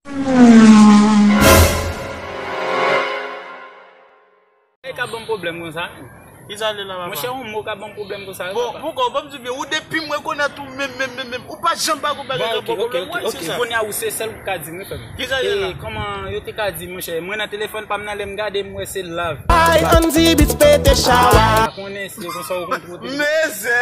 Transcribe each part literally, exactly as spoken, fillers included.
E ka ban m pwoblèm konsa. Kisa li la, papa? Monchè, yon mo ka ban m pwoblèm konsa, papa. Bon, poukò, ban m di byen, ou depi m rekonèt ou menm, menm, menm, menm, ou pa janm pa gon bagay ka ban pwoblèm, mwen, se sa. Kounye a ou se sèl ou ka di m, wi, frè m. Kisa li la? E kòman yo te ka di, monchè, mwen nan telefòn pa m nan lè m gade, m wè se Love. Ay, Andy Beats pete chawa. Pa konnen si se konsa ou konn twote. Mezè,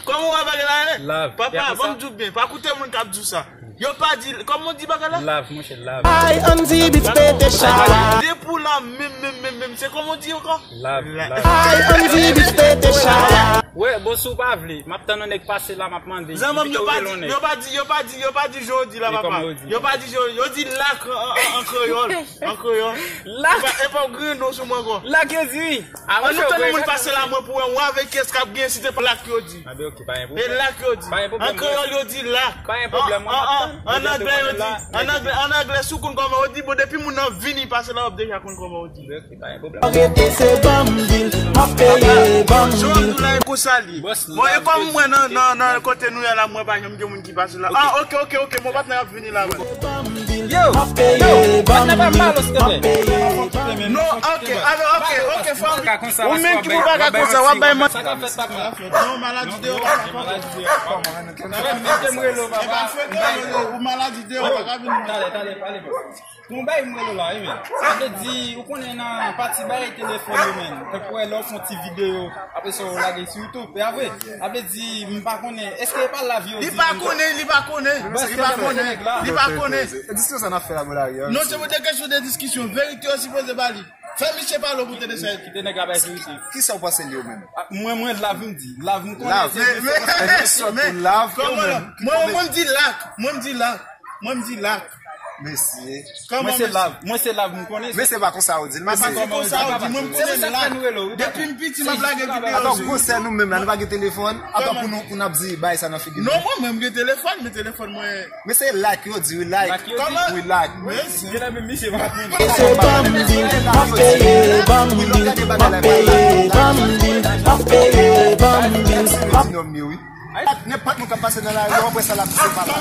kòman w ap pale la, hein? Love. Papa, ban m di w byen, pa koute moun k ap di w sa. Yo pa di, kòman w di bagay la? Love, monchè, love. Ay, Andy Beats pete chawa. Depi w la, menm, menm, menm, menm, se kòman w di ankò? Love, love. Ay, Andy Beats pete chawa. Wè, bon, si w pa vle, m ap tann yon nèg pase la, m ap mande. Zanmi m, yo pa di, yo pa di, yo pa di, yo pa di jan w di la, papa. Yo pa di jan, yo di lak an, an, an kreyòl, an kreyòl. Lak. E pa, e pa w griyen non sou mwen ankò. Lak yo di wi. An nou tann yon moun pase la, mwen pou wè, mwen avèk kiyès k ap genyen si te pa lak yo di. Anben, ok, pa gen pwoblèm. E lak yo di. Pa gen pwoblèm. An kreyòl, yo di lak. Pa gen pwoblèm, mwen ap tann. An anglè, yo di, an anglè, an anglè, si w konn kòman yo di, bon, depi moun nan vini pase la, w ap deja konn kòman yo di. Anben, ok, pa gen pwoblèm. Rete se banm bil, m ap peye banm bil. Jan w ap di la, e konsa l ye. Bon, e kòm mwen nan, nan, nan kote nou ye la, mwen pa janm gen moun ki pase la. Ah, ok, ok, ok, mon patnè ap vini la, man. Yo, yo, patnè pa mal, silvouplè. Non, ok, ok, ok, fò ou menm ki pou bagay konsa, w ap bay man. Sa k ap fèt, papa? Non, maladi deyò, papa. Mete m rele w, papa. Ou maladi deyò, papa, vin. Talè, talè, pale, papa. Bon, bay m rele w la, wi, men. Sa vle di, ou konnen nan pati bay telefòn yo, men. Tankou wè lè w fè yon ti videyo, apre sa w lage sou YouTube, e apre, sa vle di, m pa konnen, èske e pa love yo di? Li pa konnen, li pa konnen, li pa konnen, li pa konnen. Se diskisyon sa n ap fè la, Bolari, an. Non, se pou de kesyon de diskisyon. Verite yo sipoze ba li. Fè misye pale pou tande sa yo. Kite nèg la bay verite. Kisa w panse li yo menm? Ah, mwen, mwen, love m di. Love m konnen. Love, men, men, men, men, kòman, mwen, mwen, m di lak. Mwen, m di lak. Mwen, m di lak. Mesye. Mwen se love, mwen se love m konnen. Men se pa konsa yo di l, mesye. Se pa konsa yo di, mwen m konnen lak. Depi m piti, m ap lage videyo sou YouTube. Atò, gwosè nou menm la, nou pa gen telefòn. Atò, pou nou, pou n ap di bagay sa nan figi nou. Non, mwen menm gen telefòn, men telefòn mwen. Men se lak yo di, wi, lak. Kòman? Wi, lak. Mesye. Se banm bil, m ap peye banm bil, m ap peye banm bil, m ap peye banm bil, m ap Nenpòt moun k ap pase nan lari, w ap wè sa l ap di se pa lak.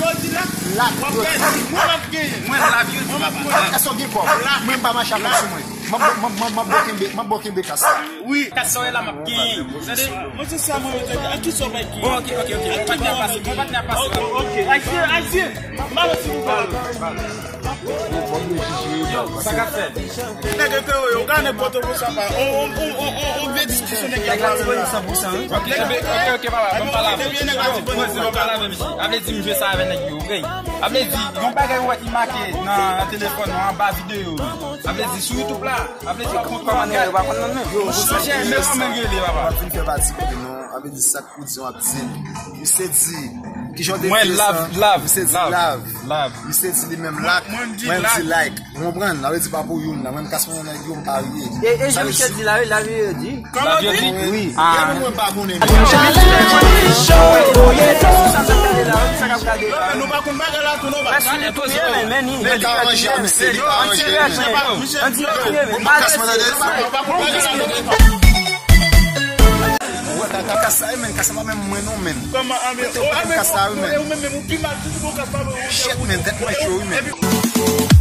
Lak yo di. Mwen m ap genyen. Mwen love you, papa. Èske w gen kòb? Mwen m pa mache ak kòb sou mwen. M ap, m ap, m ap, m ap bon kenbe, m ap bon kenbe kas la. Wi, kas sa w wè la m ap genyen. Tande, mwen se sa mwen mete a ki sa w bay ki. Bon, ok, ok, ok. Bon patnè ap pase, bon patnè ap pase. Ok, ok. Ayisyen, ayisyen. M ap si nou pale. Yo, sa k ap fèt? Nèg enterese yo, ou ka nèg Pòtoprens apa, on, on, on, on, on, on vye diskisyon nèg y ap pale la. Nèg la disponib san pou san, wi. Ok, ok, ok, papa, ban m pale avè l. Yo, poze, ban m pale avè misye. A vle di m jwe sa avè nèg yo, ok. A vle di, yon bagay ou wè ki make nan, nan telefòn ou, anba videyo. A vle di, sou YouTube la, a vle di, w ap montre kòman nèg yo pa konn nan men. Yo, monchè, men kòman l rele, papa. W ap vin fè pati kote nou, a vle di, sa k pou di, w ap di. Misye di, kijan w te di sa? Mwen love, love, misye di love. Love. Misye di li menm lak, mwen m di like. Ou konprann? Sa vle di pa pou youn la. Mwen m kas mwen nan youn pa vye. E, e jan misye di la, wi, love yo di. Love yo di? Wi. Ah. Mwen pa konnen. Sa k ap gade la? Nou pa konn bagay la tou non, papa. Mwen sou YouTube, men, men, men. Li ka aranje a misye, li ka aranje. Andy, Andy, men. Ou pa kas mwen nan de. Ou pa konn bagay la tou non, papa. Ou wè, ka, ka, kas sa, e, men, kas sa pa menm mwen non, men. Kòman, a, men, kas sa, wi, men. Ou menm, menm, ou pi mal, tout bon, kas pa mwen. Shit, men, tèt mwen cho, wi, men.